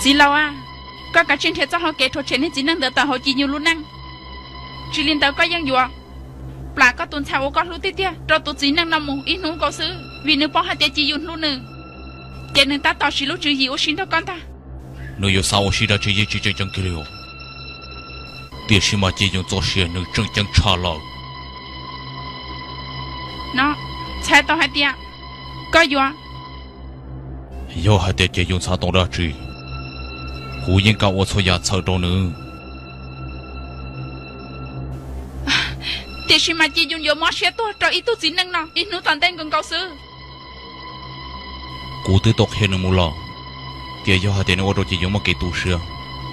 Txiv laus a, koj kav tsij nrhiav txoj hau kev rhuav tshem niag txiv neej ntawd tawm hauv Ci Yus lub neej. Tsis li ntawd koj yeej yuav plam koj tus ntxhais uas koj hlub tiag tiag rau tus txiv neej no mus ib hnub nkaus xwb, vim nws paub hais tias Ci Yus hlub nws, ces nws tab tom siv lub tswv yim ua si nrog koj ntag. Nws yuav xav ua si dab tsi yeej tsis tseem ceeb kiag li os. Tiam sis mas Ci Yus txoj sia nws tseem ceeb tshaj lawm. No, txhais tau hais tias koj yuav... Yog hais tias Ci Yus xav tau dab tsi, kuv yeej kam ua txhua yam txhawm rau nws. Tiam sis mas Ci Yus yuav mob siab tuag rau ib tug txiv neej no ib hnub tom ntej nkaus nkaus xwb. Kuv twb tau qhia nws mus lawm, tias yog hais tias nws ua rau Ci Yus muaj kev tu siab,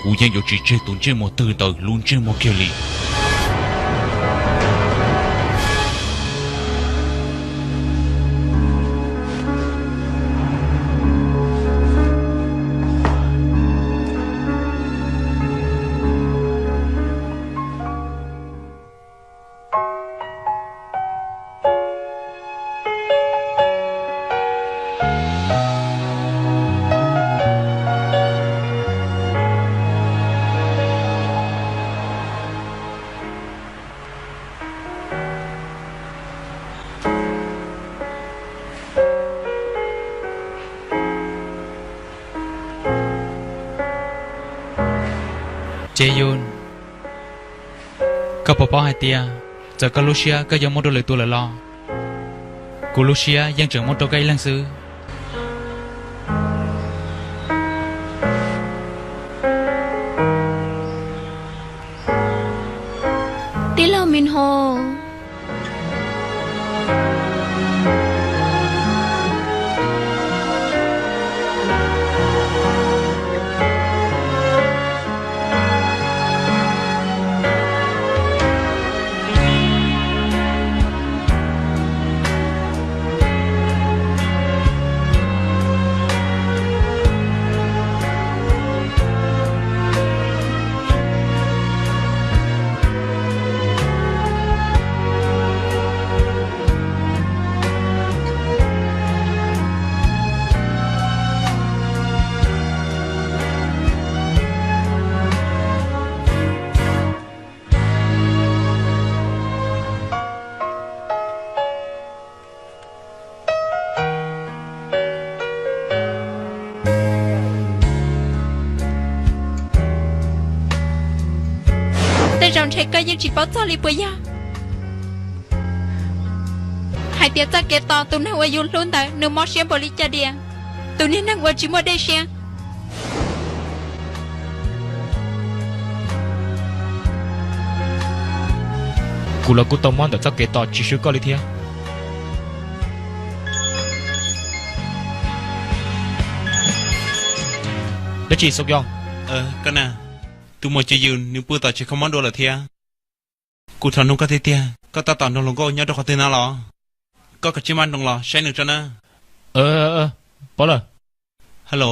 kuv yeej yuav tsis tseg tus ntsej muag twg ntawm lub ntsej muag kiag li. Ces Yus, koj puas paub hais tias txawm koj lub siab koj yuav muab rau lwm tus lawm los kuv lub siab yeej tseem muab rau koj ib leeg xwb. Tij laug Min Ho. Tej zaum ntshe koj yeej tsis paub txog li puas yog, hais tias txoj kev tos tus neeg uas yus hlub ntawd nws mob siab npaum li cas diam, tus niag neeg uas tsis muaj dej siab. Kuv los kuj tau mob ntawm txoj kev tos tsis swb koj li thiab. Dab tsi Xoo Yoo? Tus muam Ci Yus nws pw tom tsev kho mob dua lawm thiab. Kuv thov nug koj tiag tiag, koj tab tom nrog hluas nkauj nyob rau qhov twg na los? Koj kav tsij maj nroos los saib nws tso na. Paub lawm. Hello.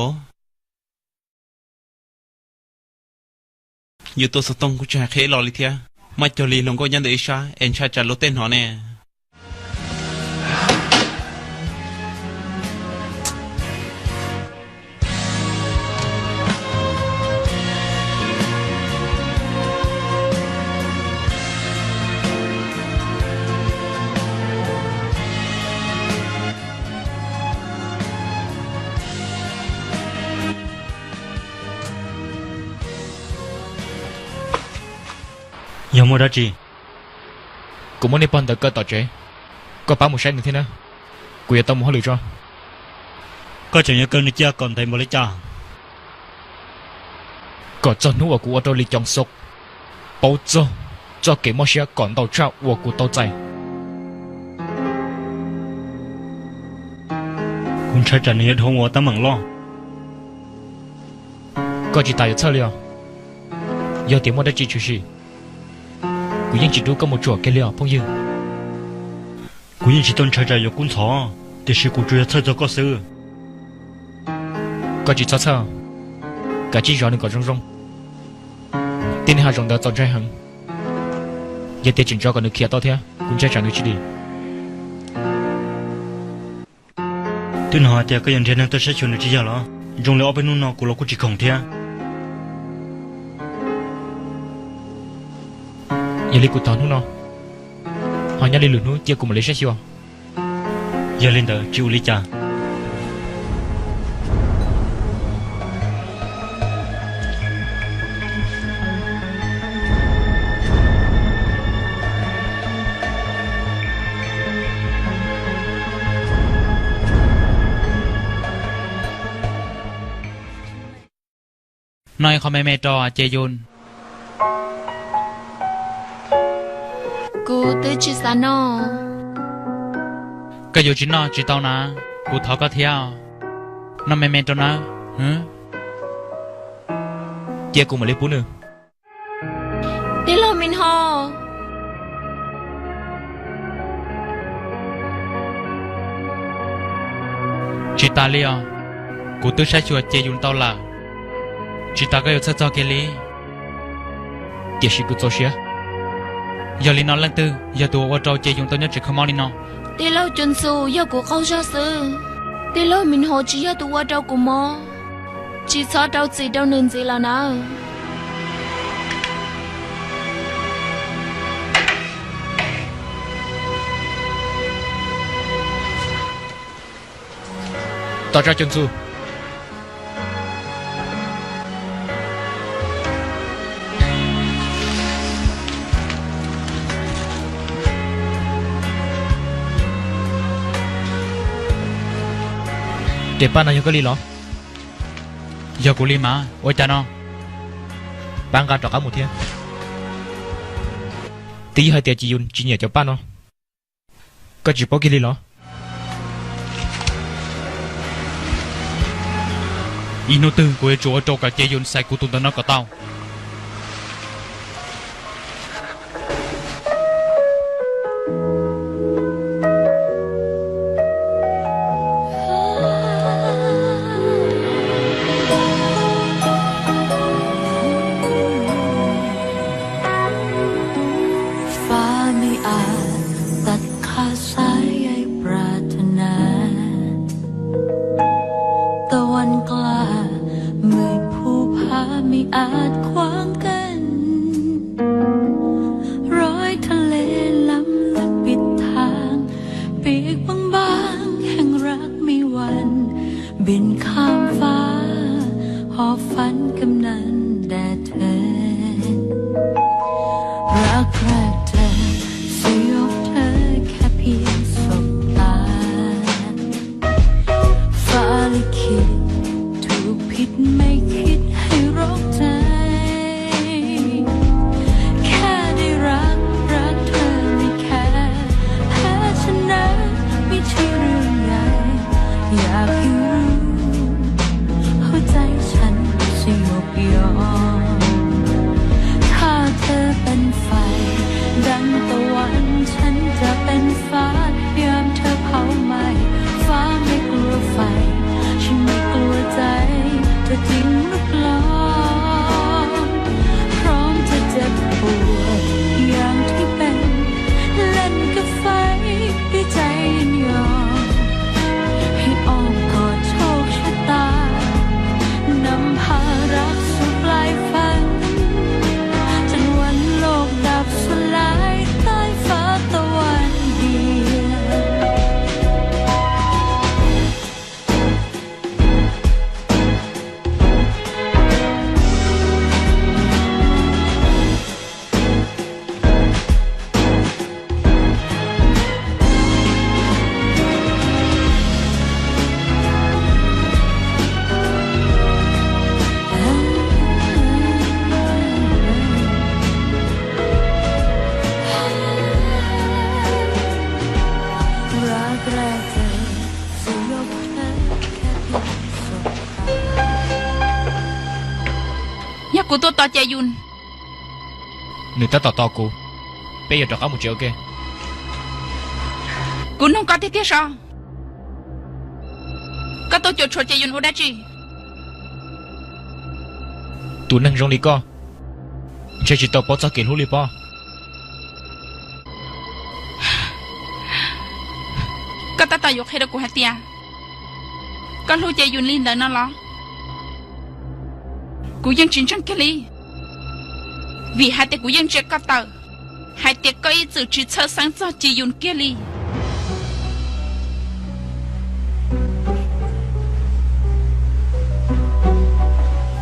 Yus tus xov tooj kuj tsis hais qhia ib los li thiab, maj cuag li hluas nkauj nyob ntawm ib sab es ntshai tsam luag tej hnov ne. Yog muaj dab tsi? Kuv muab niag pog ntawd kaw tom tsev, koj pab mus saib nws thiab na, kuv yuav tau mus hauj lwm tso. Koj tseem yuav kaw nws cia kom ntev npaum li cas? Kom txog hnub uas kuv ua rau Li Coos Xoo paub txog txoj kev mob siab kom ntau tshaj uas kuv tau txais. Kuv ntshai tsam nws yuav dhau ua teeb meem loj. Koj tsis tas yuav txhawj li os. Yog tias muaj dab tsi tshwm sim, kuv yeej tsis rub koj mus tsuam kiag li os phooj ywg. Kuv yeej tsis tau ntshai tsam yuav kub ntxhov, tiam sis kuv tsuas yog txhawj txog koj xwb. Koj tsis txhob txhawj, kav tsij zov nws kom zoo zoo. Tej niag hav zoov ntawd txaus ntshai heev, yog tias tseem tso kom nws khiav tau thiab kuv ntshai tsam nws tsis dim. Twb hnov hais tias koj yuav nrhiav neeg tuaj saib xyuas nws tsis yog los? Zoo li ob peb hnub no kuv los kuj tsis khoom thiab. Yog li kuv thov hnub no, ho nyob li lwm hnub cia kuv mam li saib xyuas. Yog li ntawd tsis ua li cas. Noj ib qho me me rau Ces Yus. Kuv twb tsis xav noj. Koj yuav tsis noj tsis tau na, kuv thov koj thiab. Noj me me rau nawb. Cia kuv mam li pub nws. Tij laug Mis Hos. Tsis tas li os, kuv twb saib xyuas Ces Yus tau lawm. Tsis tas koj yuav txhawj txog kiag li. Tiam sis kuv txaus siab. Yog li no leej twg yog tus uas ua rau Ces Yus tau nyob tsev kho mob li no? Tij laug Cun Xu, yog kuv qaug zog xwb. Tij laug Mis Hos tsis yog tus ua rau kuv mob. Tsis txhob rau txim rau nws ntxiv lawm nawb. Tos tso Cun Xu. Tes paj no yog koj li los? Yog kuv li mas ua cas no? Pab nqa rov qab mus thiab. Twb yog hais tias Ces Yus tsis nyiam cov paj no. Koj tsis paub kiag li los? Ib hnub twg kuv yuav tsum ua rau kom Ces Yus xaiv kuv tus ntawm no kom tau.ฟ้าไม่อาจตัดขาดสายใยปรารถนา ตะวันกล้าหมื่นภูผาไม่อาจขวางกั้น รอยทะเลล้ำลึกปิดทาง ปีกบางๆแห่งรักไม่หวั่น บินข้ามฟ้า หอบฝันกำนันแด่เธอ รักแรกเจอ สยบเธอแค่เพียงสบตา ฟ้าลิขิต ถูกผิดไม่คิดให้รกใจ แค่ได้รัก รักเธอไม่แคร์ แพ้ชนะไม่ใช่เรื่องใหญ่ อยากให้รู้ หัวใจฉันสยบยอม ถ้าเธอเป็นไฟ ดังตะวัน ฉันจะเป็นฟ้า ยามเธอเผาไหม้ ฟ้าไม่กลัวไฟ ฉันไม่กลัวใจ เธอจริงหรือปลอม พร้อมจะเจ็บปวดอย่างที่เป็น เล่นกับไฟด้วยใจยินยอม ให้อ้อมกอดโชคชะตา นำพารักสู่ปลายฝัน จนวันโลกดับสลายใต้ฟ้าตะวันเดียว Yog kuv tuaj tos Ces Yus. Nws tab tom tos kuv. Peb yuav rov qab mus tsev ua ke. Kuv nug koj tiag tiag sav, koj tuaj cuam tshuam Ces Yus ua dab tsi? Tus neeg zoo li koj, ntshe tsis tau paub txoj kev hlub li pob. Koj tab tom yuav qhia rau kuv hais tias koj hlub Ces Yus li ntawd no los? Kuv yeej tsis ntseeg kiag li, vim hais tias kuv yeej ntsia koj tawm hais tias koj ib txwm tsis txhawj xeeb txog Ci Yus kiag li.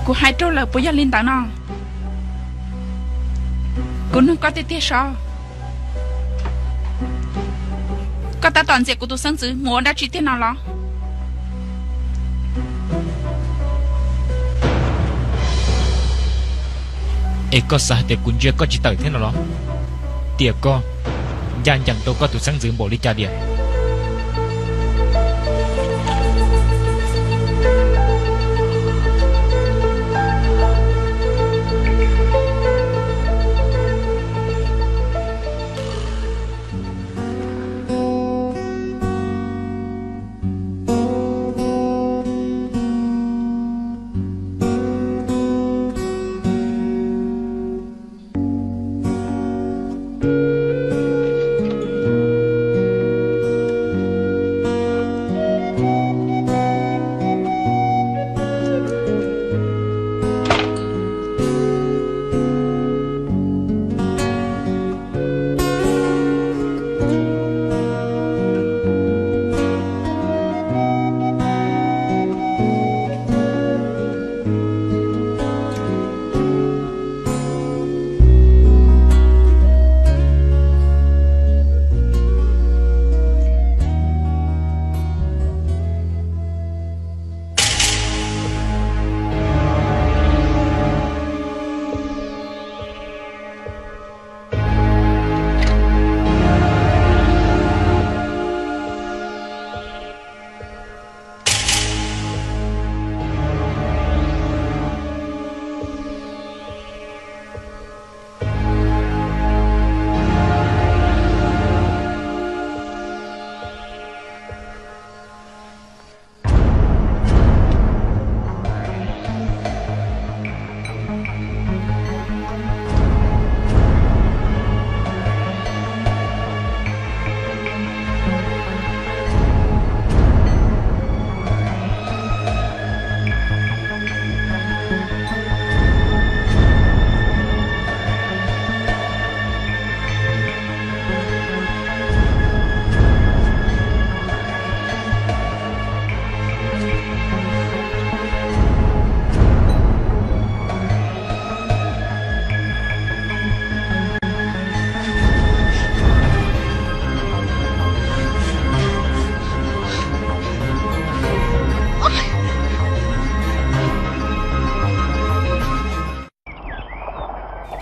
Kuv hais raug lawm puas yog li ntawd no? Kuv nug koj tiag tiag sov, koj tab tom ntxias kuv tus xeeb ntxwv mus ua dab tsi tiag no los? Es koj xav hais tias kuv ntsia koj tsis tawm thiab no los? Tiam koj ncaj ncees rau koj tus xeeb ntxwv npaum li cas tiag?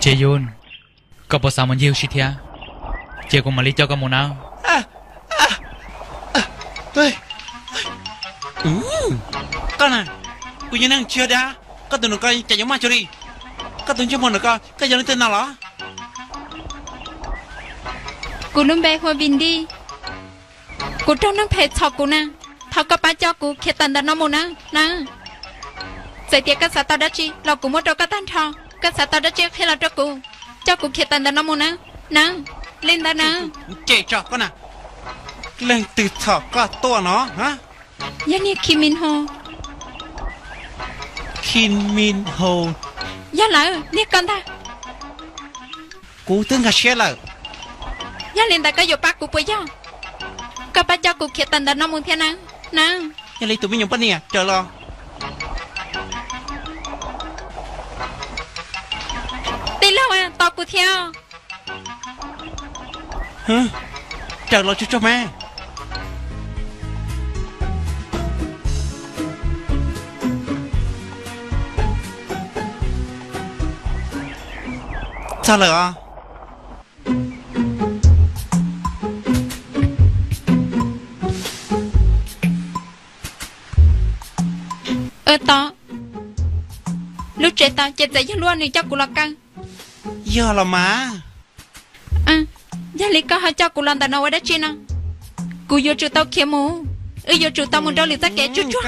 Ces Yun, koj puas xav mus ncig ua si thiab? Ces kuv mam li coj koj mus nawb. Koj na, kuv yog neeg tsis yog dab, koj tus nus ko cas yuav maj cuag li. Koj tus ntsej muag nus ko, koj yog leej twg no los? Kuv lub npe hu ua Vindij. Kuv raug neeg phem txhom kuv na, thov koj pab coj kuv khiav tawm ntawm no mus nawb nawb. Txawm tias koj xav tau dab tsi los kuv muab rau koj tag nrho, koj xav tau dab tsi qhia los rau kuv, coj kuv khiav tawm ntawm no mus nawb nawb. Li ntawd nawb. Ces tso koj na, leej twg txhom koj tuaj no? Yog niag Kim Min Ho. Kim Min Ho? Yog lawm, niag koj ntag. Kuv twb nkag siab lawm. Yog li ntawd koj yuav pab kuv puas yog? Koj pab coj kuv khiav tawm ntawm no mus thiab nawb nawb. Yog li tus me nyuam poj niam, raws los. Tij laug, tos kuv thiab. Raws los tsuag tsuag mas. Txog lawm os. Tos, lub tsev tod ces txawm yog lub uas nws coj kuv los kaw. Yog los mas. Yog li koj ho coj kuv los ntawm no ua dab tsi no? Kuv yuav tsum tau khiav mus, wb yuav tsum tau mus rau lwm txoj kev tsuag tsuag.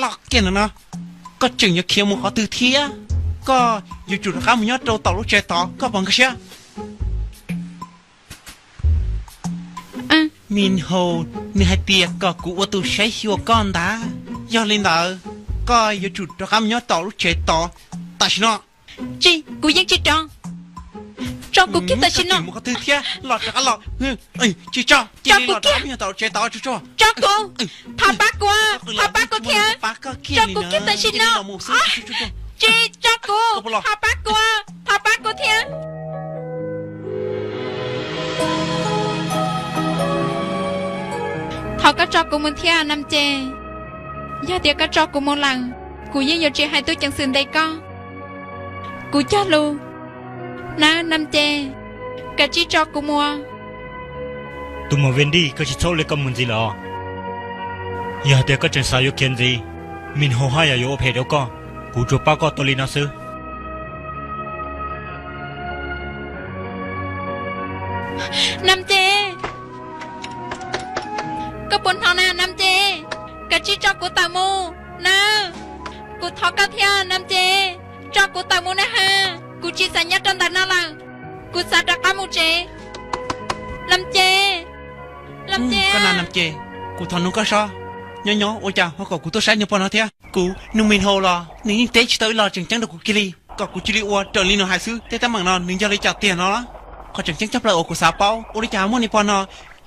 Los kiag ntawm no, koj tseem yuav khiav mus qhov twg thiab? Koj yuav tsum rov qab mus nyob rau tom lub tsev tod, koj puas nkag siab? Min Ho, nws hais tias kom kuv ua tus saib xyuas koj ntag. Yog li ntawd, Koj yuav tsum rov qab mus nyob tom lub tsev tod tam sim no. Tsis, kuv yeej tsis rov. Tso kuv kiag tam sim no. Mus qhov twg thiab los rov qab los. Tsis tso, cia li los rov qab mus nyob tom lub tsev tod. Tso kuv, thov pab kuv, thov pab kuv thiab. Tso kuv kiag tam sim no. Tsis, tso kuv, thov pab kuv, thov pab kuv thiab. Thov koj tso kuv mus thiab Nam Ces. Yog tias koj tso kuv mus lawm, kuv yeej yuav tsis hais tub ceev xwm ntes koj. Kuv cog lus nawb Nam Ces, kav tsij tso kuv mus. Tus muam Vendi, koj tsis txhob ua li koj mus ntxiv lawm os. Yog hais tias koj tseem xav yuav khiav ntxiv, Min Hau haj yam yuav ua phem rau koj. Kuv tsuas pab koj tau li no xwb. Nam Ces, koj puas hnov na Nam Ces? Kav tsij tso kuv tawm mus nawb. Kuv thov koj thiab Nam Ces, tso kuv tawm mus na ha. Kuv tsis xav nyob rau ntawm no lawm, kuv xav rov qab mus tsev. Nam Ces, Nam Ces, Nam Ces, kuv thov nug koj seb, nyob nyob ua cas ho kom kuv tuaj saib niag pog no thiab? Kuv nug Min Hau los nws yeej teb tsis tau ib los tseem ceeb rau kuv kiag li, kom kuv cia li ua raws li nws hais xwb. Tej teeb meem no nws yog li cas tiag no? Qhov tseem ceeb tshaj plaws uas kuv xav paub, ua li cas ho muab niag pog no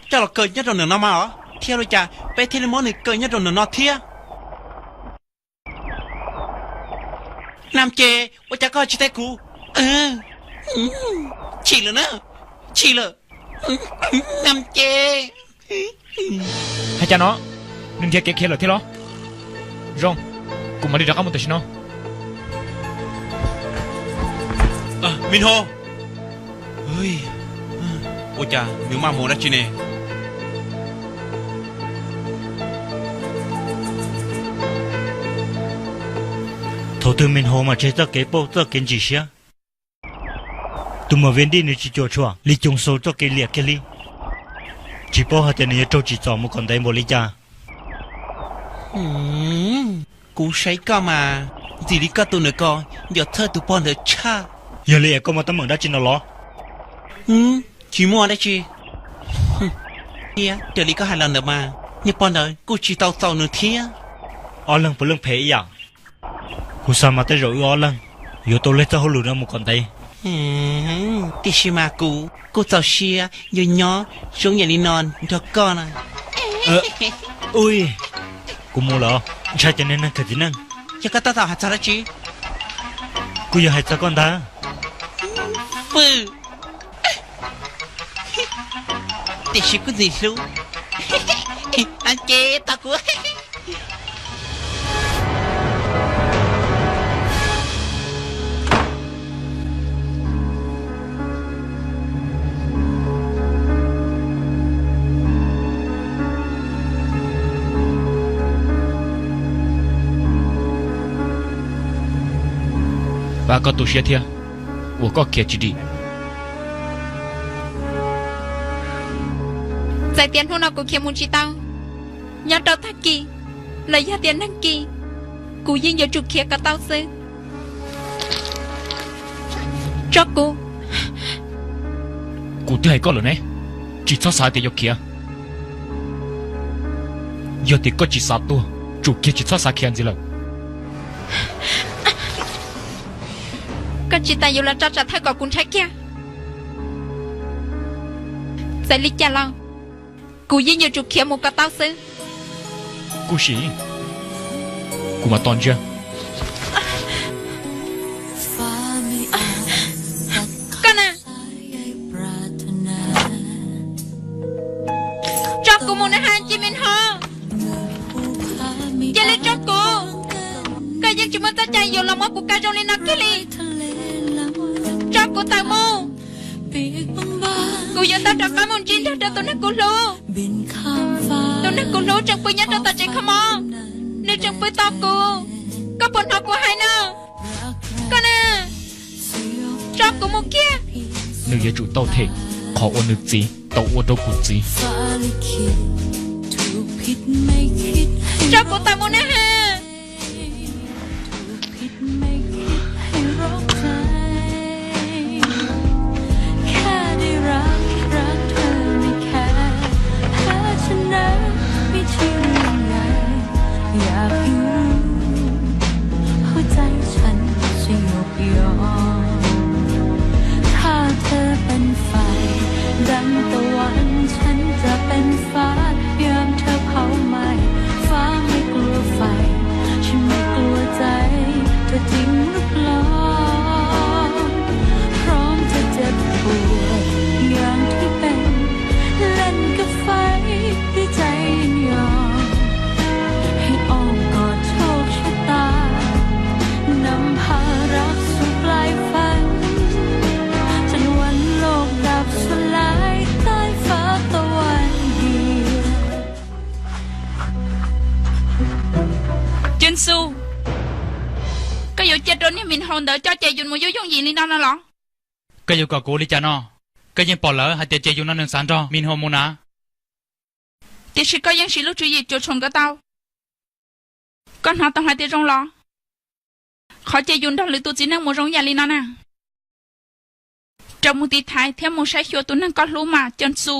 coj los kaw nyob rau ntawm no mas os, thiab ua li cas peb thiaj li muab nws kaw nyob rau ntawm no thiab? Nam Ces, ua cas koj tsis teb kuv? Chim lawm na, chim lawm. Nam Ces. Hais cas no, nws nrhiav kev khiav lawm thiab los? Zoo, kuv mam li rov qab mus tam sim no. Min Hau, ua cas nws maj mus dab tsi ne? Thaum twg Min Hau mam tseg txoj kev pauj txoj kev ntsim siab? Tus muam Vendi nws tsis cuam tshuam li Coos Xaus txoj kev liam kiag li. Tsis paub hais tias nws yuav raug tsim txom mus kom ntev npaum li cas. Kuv saib koj mas ntxim li koj tus ntawm ko yuav txhawj tus pog ntawd tshaj. Yog li es koj muaj teeb meem dab tsi no los? Tsis muaj dab tsi. Thiab raws li koj hais los ntawd mas niag pog ntawd kuj tsis tau txaus nws thiab. Ob leeg puav leej phem ib yam. Kuv xav mas tej zaum wb ob leeg yuav tau leg txoj hauj lwm no mus kom ntev. Tiam sis mas kuv kuj txaus siab yuav nyob zoo yam li no nrog koj na. Ui, kuv mus lawm, ntshai cov niag neeg khaws txiv neej. Yog koj tab tom hais txog dab tsi? Kuj yog hais txog koj ntag. Tiam sis kuv ntxim hlub. Ces tau kuv. Pab koj tu siab thiab, uas koj khiav tsis dim. Txawm tias hnub no kuv khiav mus tsis tau, nyob rau tag kis los yog tias nag kis, kuv yeej yuav tsum khiav kom tau xwb. Tso kuv. Kuv twb hais koj lawm ne, tsis txhob xav tias yuav khiav. Yog tias koj tsis xav tuag, tsum kiag tsis txhob xav khiav ntxiv lawm. Koj tsis tas yuav los tso tsam thawj kom kuv ntshai kiag. Txawm li cas los kuv yeej yuav tsum khiav mus kom tau xwb. Kuj sim, kuv mam tos ntsia. Koj na, tso kuv mus na ha Ci Me Nho. Cia li tso kuv. Koj yeej tsis muaj txoj cai yuav los muab kuv kaw zoo li no kiag li. Tso kuv tawm mus. Kuv yuav tau rov qab mus ntsib nrog rau tus neeg kuv hlub. Tus neeg kuv hlub tseem pw nyob rau tom tsev kho mob, nws tseem pw tos kuv. Koj puas hnov kuv hais no? Koj na, tso kuv mus kiag. Nws yuav tsum tau them qhov uas nws txiv tau ua rau kuv txiv. Tso kuv tawm mus na ha. ยอม ถ้าเธอเป็นไฟ ดังตะวัน ฉันจะเป็นฟ้า ยามเธอเผาไหม้ ฟ้าไม่กลัวไฟ ฉันไม่กลัวใจ เธอทิ้งลูกล้อม พร้อมจะเจ็บปวด อย่างที่เป็น เล่นกับไฟ ด้วยใจยินยอม ให้อ้อมกอดโชคชะตา นำพารักสู่ปลายฝัน จนวันโลกดับสลายใต้ฟ้าตะวันเดียว Ceeb Xu, koj yuav cia rau niag Min Hau ntawd coj Ces Yus mus yooj yooj yim li no no los? Koj yuav kom kuv ua li cas no? Koj yeej pom lawm hais tias Ces Yus no nws xav nrog Min Hau mus na. Tiam sis koj yeej siv lub tswv yim cuam tshuam nkawd tau. Koj hnov tau hais tias zoo los? Qhov Ces Yus nrog lwm tus txiv neej mus zoo yam li no na. Rau mus tiv thaiv thiab mus saib xyuas tus neeg koj hlub mas Ceeb Xu.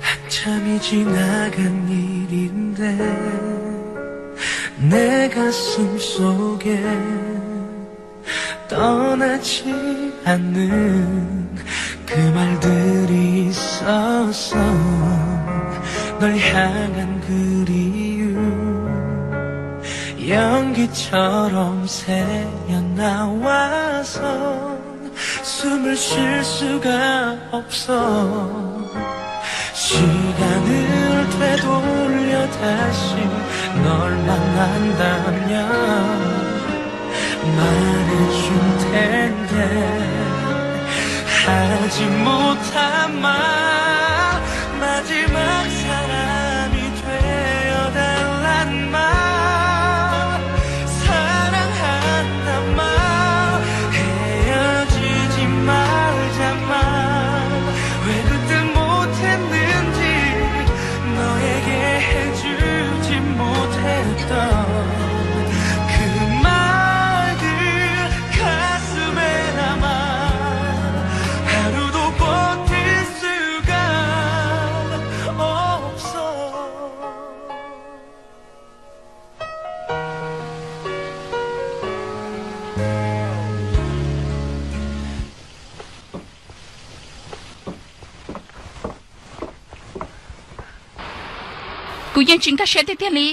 한참이 지나간 일인데 내 가슴 속에 떠나지 않는 그 말들이 있었어. 널 향한 그리움 연기처럼 새어나와서 숨을 쉴 수가 없어. 시간을 되돌려 다시 널 만난다면 말해줄 텐데 하지 못한 말 마지막 사람이 되어달란 말 사랑한단 말 헤어지지 말자만 왜 그때 못했는지 너에게 해주지 못했던 그 말들 가슴에 남아 하루도 버틸 수가 없어. Kuv yeej tsis nkag siab tiag tiag li.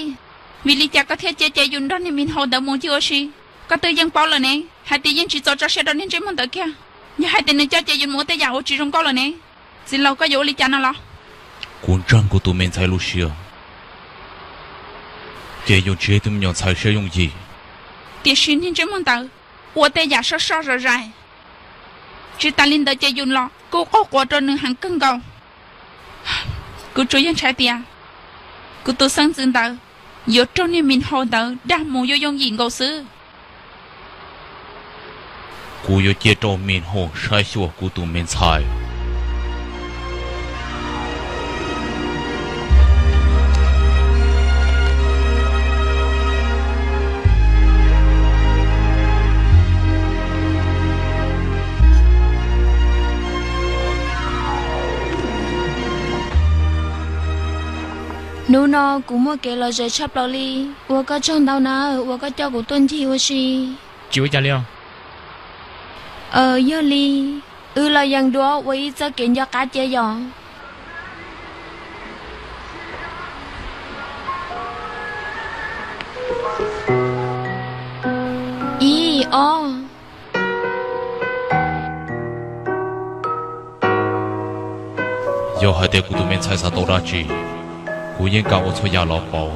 Vim li cas koj thiaj cia Ces Yus nrog niag Min Hau ntawd mus ywj ua si? Koj twb yeej paub lawm ne, hais tias yeej tsis txaus tso siab rau niag ntsej muag ntawd kiag. Yog hais tias nws coj Ces Yus mus ua tej yam uas tsis zoo nkauj lawm ne, txiv laus koj yuav ua li cas no los? Kuv ntseeg kuv tus me ntxhais lub siab. Ces Yus tsis yog ib tug me nyuam ntxhais siab yooj yim. Tiam sis niag ntsej muag ntawd ua tej yam soj soj zom zais. Tsis tas li ntawd Ces Yus los kuj qaug qua rau nws heev kawg nkaus. Kuv tsuas yog ntshai tias kuv tus xeeb ntxwv ntawd yuav raug niag Min Hau ntawd dag mus yooj yooj yim nkaus xwb. Kuv yuav cia rau Min Hau saib xyuas kuv tus me ntxhais. Hnub no kuv muaj kev lom zem tshaj plaws li. Ua koj tsaug ntau na uas koj coj kuv tuaj ncig ua si. Tsis ua cas li os. Aws, yog li, wb los yees dua ua ib txoj kev nco qab cia yom. Ib, ob. Yog hais tias kuv tus me ntxhais xav tau dab tsi, kuv yeej kam ua txhua yam los pauv.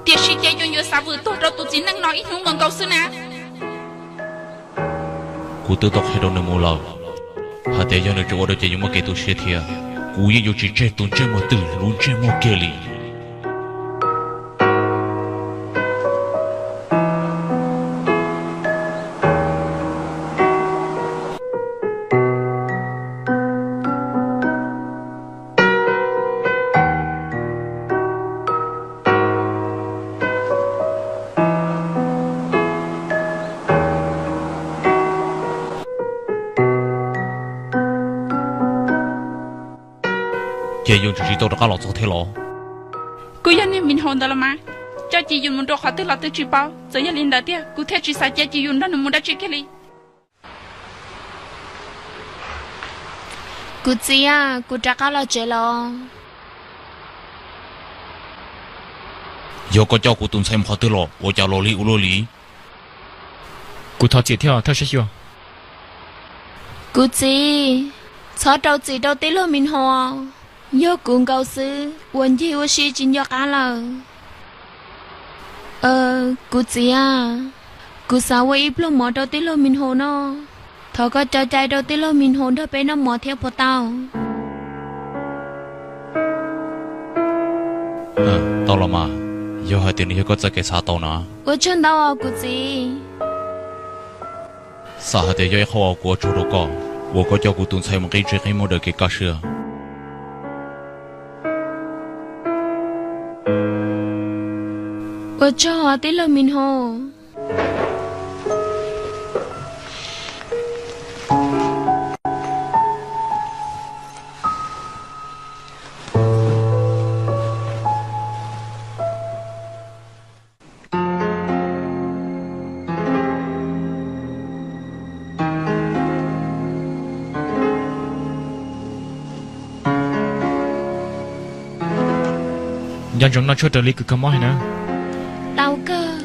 Tiam sis ces yus yuav xav vwm tuag rau tus txiv neej no ib hnub nkaus nkaus xwb na. Kuv twb tau qhia rau nws mus lawm hais tias yog nws tseem ua rau ces yus muaj kev tu siab thiab, kuv yeej yuav tsis tseg tus ntsej muag twg lub ntsej muag kiag li. Ces yus tseem tsis tau rov qab los txog thiab los? Kuj yog niag Min Hau ntawd los mas, coj Ces Yus mus rau qhov twg los twb tsis paub. Txawm yog li ntawd tiag kuv thiaj tsis xav cia Ces Yus nrog nws mus dab tsi kiag li. Kuv txiv a, kuv rov qab los tsev los. Yog koj coj kuv tus ntxhais mus qhov twg los ua cas los lig ua luaj li? Kuv thov txim thiab thawj saib xyuas. Kuv txiv, txhob rau txim rau tij laug Min Hau. Yog kuv nkaus xwb uas ncig ua si tsis nco qab lawm. Kuv txiv a, kuv xav ua ib pluag mov rau tij laug Min Hau no. Thov koj cai cai rau tij laug Min Hau nrog peb noj mov thiab puas tau? Tau los mas, yog hais tias nws yog koj txoj kev xav tau na. Ua tsaug ntau os kuv txiv. Xav hais tias yog ib qho uas kuv ua tsaug rau koj, uas koj coj kuv tus ntxhais mus qhib tsev qhib muag daws kev kaj siab. Ua tsaug tij laug Min Hau. Nco ntsoov noj tshuaj raws li kuv kawg mob hais na. Tau kawg,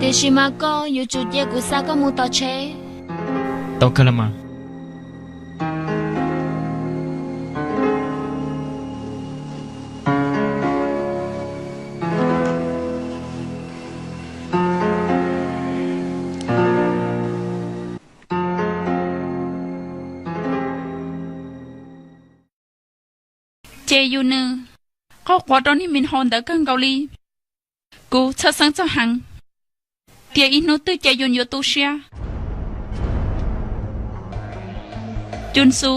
tiam sis mas koj yuav tsum cia kuv xa koj mus tom tsheb. Tau kawg los mas. Ces yus nws qauj quav rau niag Min Hau ntawd kawg nkaus li. Kuv txhawj xeeb txog heev tias ib hnub twg ces yus yuav tu siab. Cun Xu,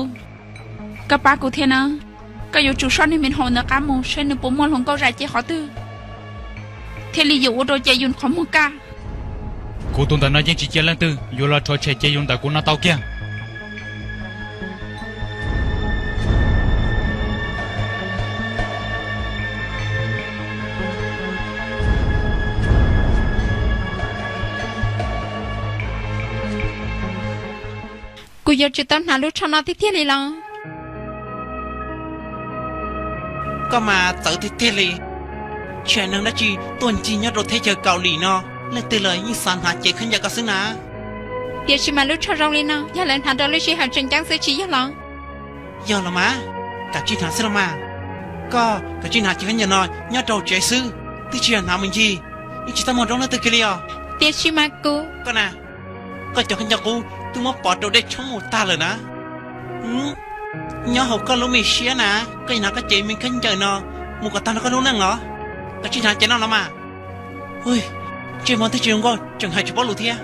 koj pab kuv thiab na. Koj yuav tsum soj niag Min Hau ntawd qab mus saib nws puas muaj hluas nkauj zam ces qhov twg, thiaj li yuav ua rau ces yus qhov muag kaj. Kuv tus ntawm no yeej tsis cia leej twg yuav los rhuav tshem ces yus ntawm kuv no tau kiag. Kuv yuav tsis tau hnav lub tsho no tiag tiag li los? Koj mas txawv tiag tiag li. Tsis hais neeg dab tsi tuaj ncig nyob rau teb chaws Kaus Lim no, leej twg los yeej xav hnav cev khaub ncaws koj xwb na. Tiam sis mas lub tsho zoo li no yog lawv hnav rau lub sij hawm tseem ceeb xwb tsis yog los? Yog los mas, kav tsij hnav xwb los mas. Koj kav tsij hnav cev khaub ncaws no nyob rau tsev xwb, twb tsis yog hnav mus ncig, yeej tsis txaj muag rau leej twg kiag li os. Tiam sis mas kuv, koj na, koj cov khaub ncaws qub twb muab pov rau dej tshoob mus tag lawm na. Nyob hauv koj lub me siab na, koj yuav hnav koj cev me khaub ncaws no mus kom tag nrho koj lub neej los? Kav tsij hnav cev no los mas. Ntsej muag twb tsis zoo nkauj tseem hais tsis paub lus thiab.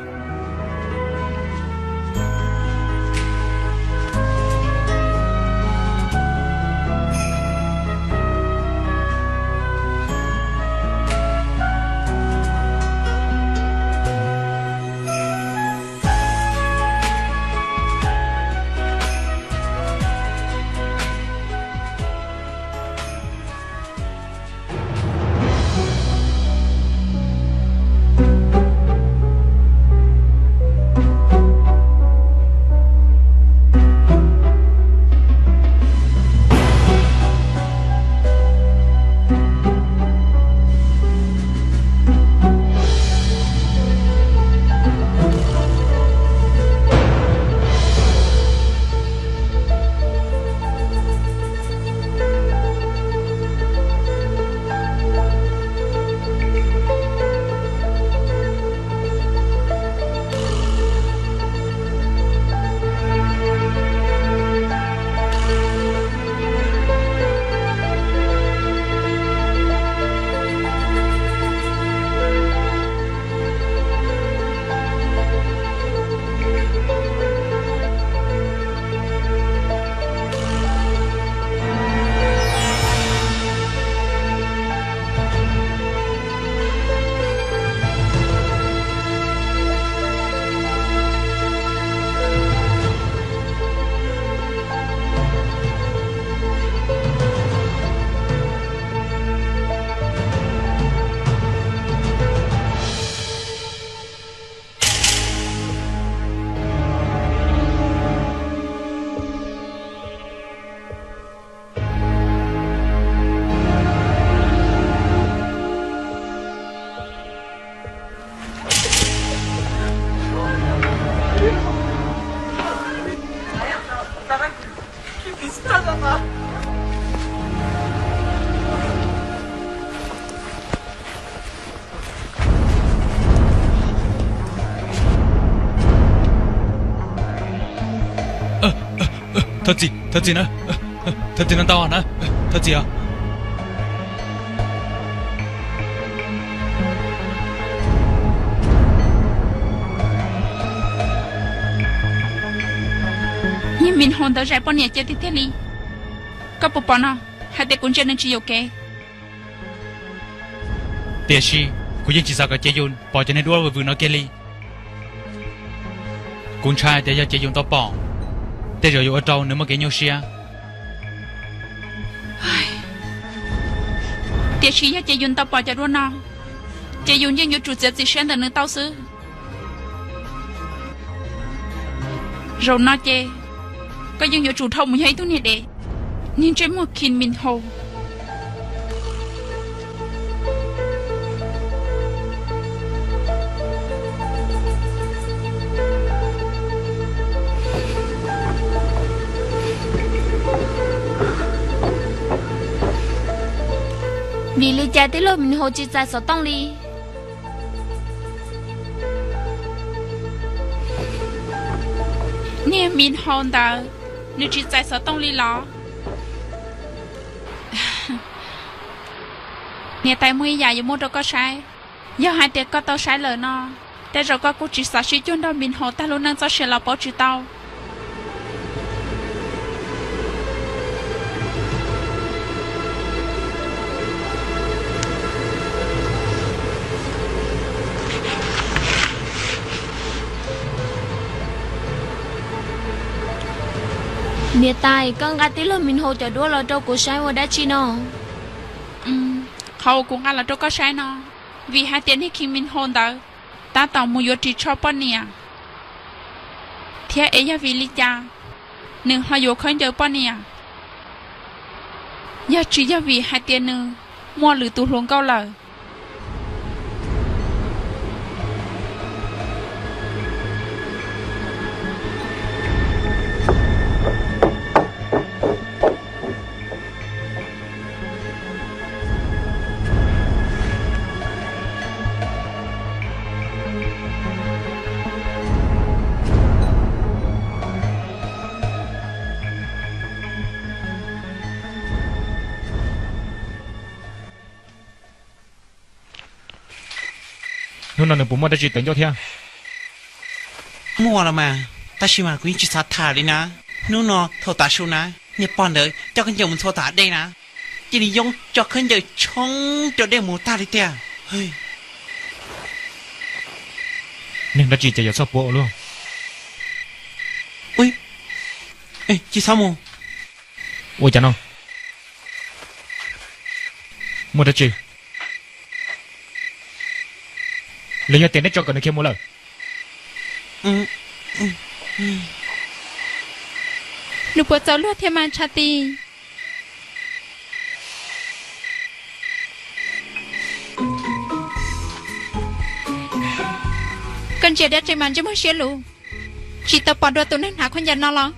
Thov txim, thov txim na, thov txim no ntau na, thov txim os. Niag Min Hau ntawd zais poj niam cia tiag tiag li. Koj puas pom no, hais tias kuv ntsia nws tsis yuam kev. Tiam sis kuv yeej tsis xav kom Cev Yus pom cov niag duab vwm vwm no kiag li. Kuv ntshai tias yog Cev Yus tau pom, tej zaum yuav ua rau nws muaj kev nyuaj siab. Tiam sis yog Cev Yus tau pom cov duab no, ces yus yeej yuav tsum txiav txim siab ntawm nws tau xwb. Zaum no ces koj yeej yuav tsum dhau mus yog ib tug niag dev, niag ntsej muag Khin Min Hau. Vim li cas tij laug Min Hau tsis txais xov tooj li? Niag Min Hau ntawd, nws tsis txais xov tooj li los? Niam tais, muaj ib yam yuav muab rau koj saib. Yog hais tias koj tau saib lawm no, tej zaum koj kuj tsis xav sib cuag nrog Min Hau tag lub neej txoj sia los paub tsis tau. Niam tais, koj nqa tij laug Min Hau cov duab los rau kuv saib ua dab tsi no? Qhov uas kuv nqa los rau koj saib no, vim hais tias niag Khin Min Hau ntawd tab tom mus yuav ris tsho poj niam, thiab es yog vim li cas nws ho yuav khaub ncaws poj niam? Yog tsis yog vim hais tias nws muaj lwm tus hluas nkauj lawm? Hnub no nws puas muaj dab tsi tawv ncauj thiab? Muaj los mas, tab sis mas kuv yeej tsis xav tham li na. Hnub no thaum tav su na, niag pog ntawd coj khaub ncaws mus ntxhua tom hav dej na, cia li yoob coj khaub ncaws tshoob rau dej mus tag li tiag. Neeg dab tsi ces yuav txhob puav ua luaj. Tsis txhob mus. Ua cas no? Muaj dab tsi? Los yog tias neb tso kom nws khiav mus lawm? Nws puas txaus luag thiab mas Tshav Tis? Koj ntsia dab tsi mas ntsej muag siab luv, tsis tau pom dua tus neeg hnav khaub ncaws no los?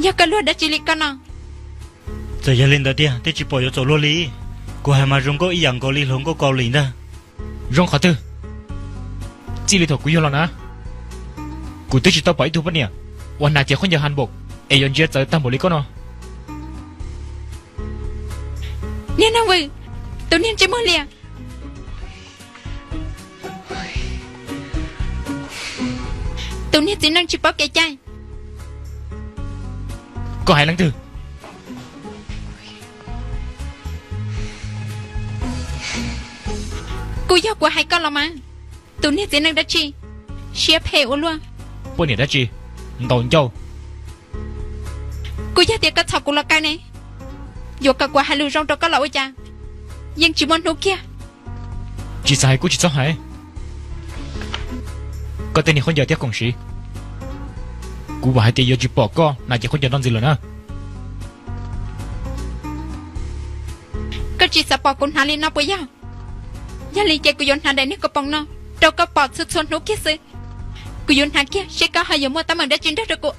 Yog koj luag dab tsi li koj no? Txawm yog li ntawd tiag twb tsis pom yuav txaus luag li. Kuv hais mas zoo nkauj ib yam nkaus li hluas nkauj Kaus Lim ntag. Zoo qhov twg? Txij li thaum kuv yug los na, kuv twb tsis tau pom ib tug poj niam uas hnav cev khaub ncaws hanbok es yuav ntsia txawv tag npaum li koj no. Niag neeg vwm, tus niag ntsej muag liam, tus niag txiv neej tsis paub kev cai. Koj hais leej twg? Kuj yog kuv hais koj los mas. Tus niag txiv neej dab tsi, siab phem ua luaj. Poj niam dab tsi, ntaus ncauj. Kuj yog tias koj txhom kuv los kaw ne, yuav kom kuv hais lus zoo rau koj los ua cas? Yeej tsis muaj hnub kiag. Tsis xav hais kuj tsis txhob hais. Koj tej niag khaub ncaws thiab koom siv, kuv vam hais tias yuav tsis pom koj hnav cev khaub ncaws no ntxiv lawm na. Koj tsis xav pom kuv hnav li no puas yog? Yog li ces kuv yuav hnav daim niag ko poom no rau koj pom txhua txhua hnub kiag xwb. Kuv yuav hnav kiag seb koj ho yuav muaj teeb meem dab tsi nrog rau kuv.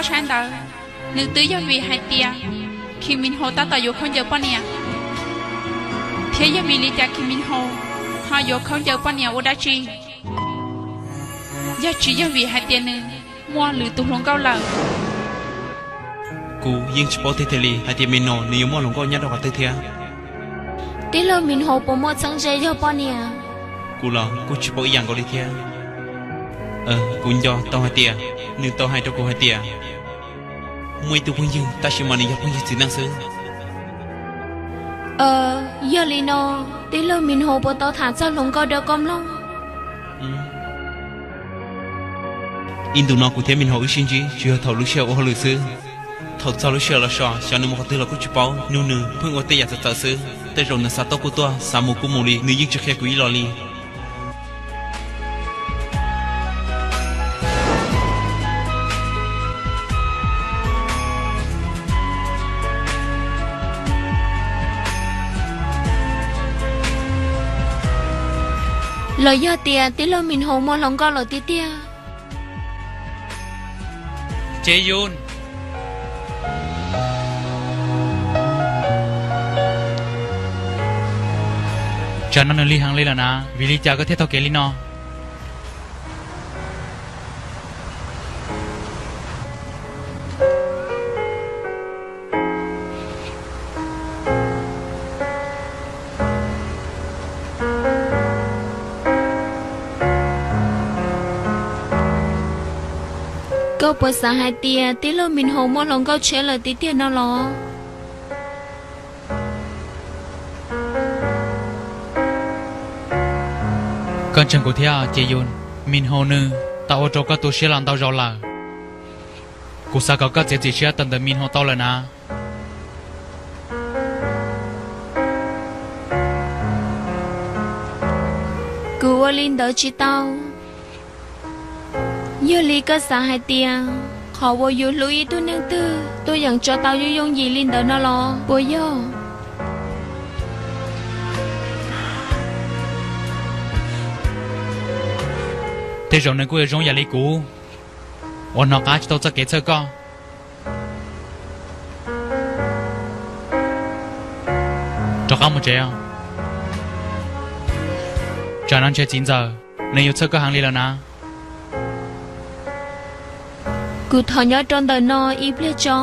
Saib ntawd, nws twb yog vim hais tias Kim Min Ho tab tom yuav khaub ncaws poj niam, thiab yog vim li cas Kim Min Ho ho yuav khaub ncaws poj niam ua dab tsi? Yog tsis yog vim hais tias nws muaj lwm tus hluas nkauj lawm? Kuv yeej tsis paub tiag tiag li hais tias Min Ho nws yuav muaj hluas nkauj nyob rau qhov twg thiab. Tij laug Min Ho puas muaj txheeb ze yog poj niam? Kuv los kuj tsis paub ib yam nkaus li thiab. Kuv nco tau hais tias nws tau hais rau kuv hais tias muaj ib tug phooj ywg tab sis mas nws yog phooj ywg txiv neej xwb. Yog li no, tij laug Min Ho puas tau tham txog hluas nkauj rau koj mloog? Ib ntus no kuv thiab Min Ho wb sib ntsib tsuas yog thaum lub sij hawm ua hauj lwm xwb. Thaum txog lub sij hawm los so xyov nws mus qhov twg los kuj tsis paub, nug nws pheej ua tej yam txawv txawv xwb. Tej zaum nws xav tuaj kuj tuaj, xav mus kuj mus li, nws yeej tsis qhia kuv ib los li. Los yog tias tij laug Min Ho muaj hluas nkauj lawm tiag tiag? Ces Yun, tsam no nws lig heev li lawm na, vim li cas koj thiaj taug kev li no? Koj puas xav hais tias tij laug Min Ho muaj hluas nkauj tshiab lawm tiag tiag no los? Koj ntseeg kuv thiab Ces Yun, Min Ho nws tau ua rau koj tu siab los ntau zaus lawm. Kuv xav kom koj txiav txim siab tawm ntawm Min Ho tau lawm na. Kuv ua li ntawd tsis tau. Yog li koj xav hais tias qhov uas yus hlub ib tug neeg twg tuaj yeem tso tau yooj yooj yim li ntawd no los puas yog? Tej zaum nws kuj yuav zoo yam li kuv uas hnov qab tsis tau txoj kev txhawj koj. Rov qab mus tsev os. Tsam no ntshe txiv ntxawm nws yuav txhawj koj heev li lawm na. Kuv thov nyob rau ntawm no ib pliag tso.